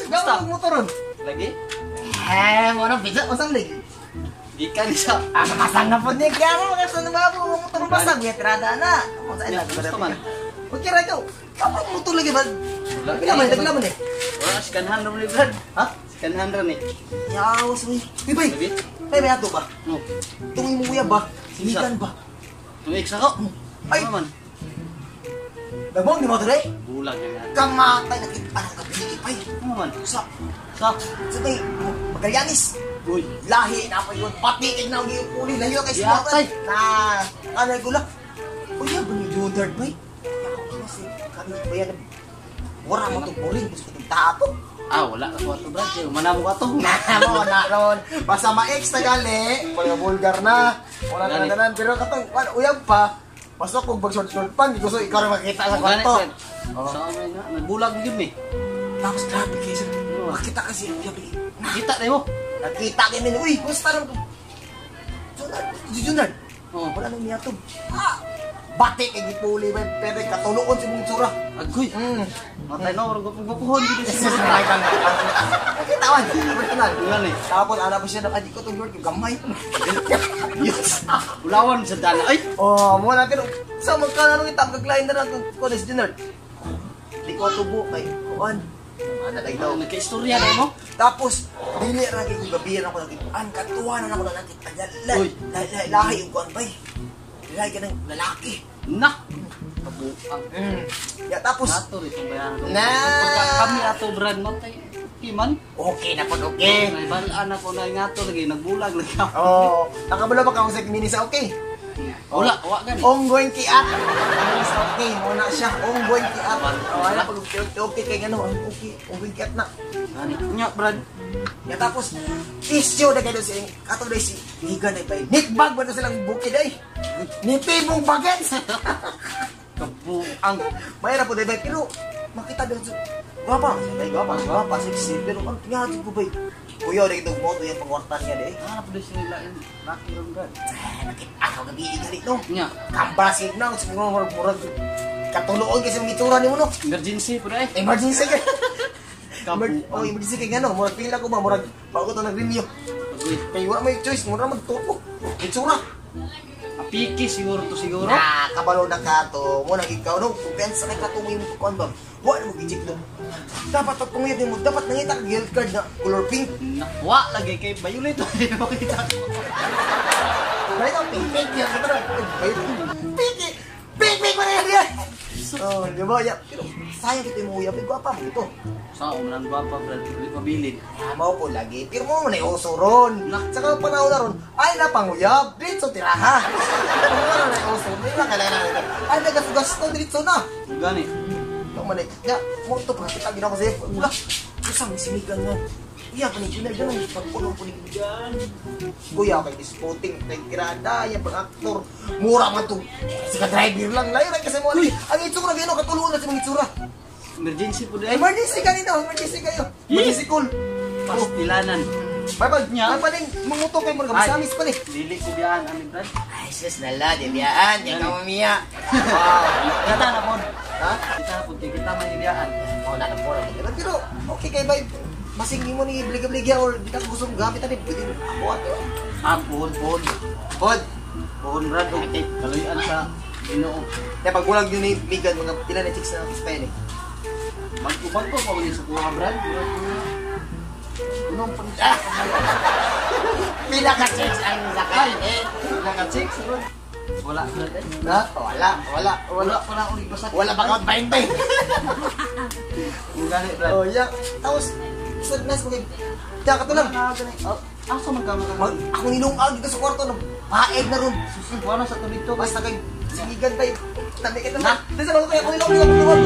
Basta motoron. Lagi? Eh, mo na bisa usang lagi. Gikan sa Ah, makasang na po niya. Kaya mo, makasang na ba mo motor basag. May tirada na. Kung saan Ya, na. gusto man. Okay ra ikaw. Kapag motor lagi ba? Pila man, pila man eh. Wala, sikanhan rin ni Brad. Ha? Sikanhan rin eh. Yaw, suwi. Uy, bay. Lagi? Bay, may ato ba? No. Tungin mo kuya ba? Sisa. Sinigan ba? Tuig sa ko. Ay! Ano man? Nabong, di mo ito eh? Bulag yan. Kamatay na kita. Anong kabili, bay? Ano man? Sa, Sa. sa may, Magallanes. Uy. Lahi na pa yun. Patitig na ang iyong puli. Layo kay Yatay. Na, ano ko lang. Uy, yan ba ni Junard, bay? Yakaw ka kasi. Kami ba yan? Wala mo itong boring. Gusto itong tapo. Ah, wala ka ko ato, Brad. Kaya Umana mo ka to. Na mo, na ron. Basta ma-ex na gali. Wala vulgar na. Wala na Gani. tanan. Pero katong, wala, uyab pa. Basta kung pag-short-short pan, di ko so ikaw rin makita sa Gani, kwarto. Brad. Oo. Sa amin na. Nagbulag yun eh. Tapos grabe kayo sir. Makita kasi ang gabi. Kita na mo. Nakita kami ni, uy, kumusta rin? Junard, Junard. Oo. Wala nang niyatog. Ah! Bati kay gipuli ba? Pero katuluon si mong itsura. Agoy. Matay na, warag ko puhon dito Sus, siguro. nakita man. Personal. Gani. Tapos alam ko siya na, adi ko itong Lord, yung gamay. Yes. Ulawan sa dana. Ay! Oh, mo natin. Sa magkano nung itap kaglain na lang ko ni Junard. Di ko tubo kay kuan. Ano lagi daw. Nagka-istorya na mo. Tapos, dili ra kay gabi ako nagit. An katuwa na ako na nakita. Uy. Lahi yung kuan bay. Lahi ka ng lalaki. Na. Kabuang. Ya tapos, Ato rin itong bayaran. Na. Pagka kami ato, Brad, matay. Iman. Okay na po, okay. May balaan ako na nga to lagi nagbulag lagi ako. Oh, nakabalo ba ka sa mini sa okay? Wala, wa gani. Ongoing kiat. Mini sa okay, muna siya. Ongoing kiat. Oh, ala pag okay, okay kay ngano, ang okay, ongoing kiat na. Gani. Nya, Brad. Ya tapos, issue na kayo si kato na si Higa na bay. Nikbag ba na silang bukid ay? Nitibong bagets. Kabuang. Mayra po bay pero makita din sa gwapa, bay gwapa, gwapa sexy pero ang tingnan ko bay. Kuya na itong moto yung pangwartan niya day. Hanap do sila in laki ron, Brad. Eh, nakita ako gabi ganito. Nya, Kambal signal sa mga murag murag katuluon kasi mga itsura nimo no. Emergency po eh. Emergency kay. Kabuang. Oh, emergency kay ngano, murag pila ko ba murag bago to nag-renew. Agoy. Kay wala may choice, murag magtupo. Itsura. Apiki siguro to siguro. Na, kabalo na ka to. Mo nang ikaw no, kumpiyansa kay katungoy mo kuan ba. Wa mo gijik no. Dapat pag panguyab mo, dapat nangita ka health card na color pink. Na, wa lagi kay bayulit di mo kita. Dahil ang pink pink yan. Pink pink pink mo na yan. Oh, di ba? Ya, pero sayang ito yung uyab, gwapa mo ito. Sa umran gwapa, Brad, dili pabilin. Ah, mao po lagi. Pero mo na uso ron. Saka panahon na ron, ay na panguyab, diretso tiraha. Ano na uso, di ba kailangan na ay nagasugasto, diretso na. Gani. Ikaw man eh. Ya, mo ito, pagkakita ginawa ko sa'yo. Wala, usang sinigang nga. Kuya, pa ni Junior, ganun, pagpulong po ni Kuya. Kuya, kay disputing, kay tirada, yan pang aktor. Mura man to. Kasi ka driver lang, layo na kasi mo. Ang itsura, gano'n, katulungan na sa mga itsura. Emergency po di. Emergency kanino, emergency kayo. Emergency call. Pastilanan. Bye bye. Nya. Bye pa din, manguto kay mura, misamis pa ni. Dili ko biyaan ani, Brad. Ay, sus, nala, di biyaan, di ka mamiya. Wow. Kita na pod. Ha? Kita pod kay kita may biyaan. Oh, na lang mura. Pero, okay kay bay. Masing mo ni bliga-bliga or di ka gusto mong gamit ani, pwede mo ako ato. Ah, buhon buhon. Pod. Buhon, Brad, og kaluyan sa Ginoo. Kaya pag kulang yun ni Megan, mga pila na chicks na expire eh. Magubag ko pa man sa kuha, Brad. Unong pang Pila ka chicks ang sakay eh. Pila ka chicks, Brad. Wala, Brad eh. Na? Wala, wala, wala. Wala pa na ulit basta. Wala pa ka 20. Ang gani, Brad. Oh, yeah. Tapos, sa nice mo kay Kaya ka to lang. Oh, asa man ka maka? Mag, ako nilungag dito sa kwarto, no. Paeg na ron. Susun, wala sa tubig to. Basta kay sinigan tayo. Tabi ka Na. na. Dito sa mga kaya ako nilungag.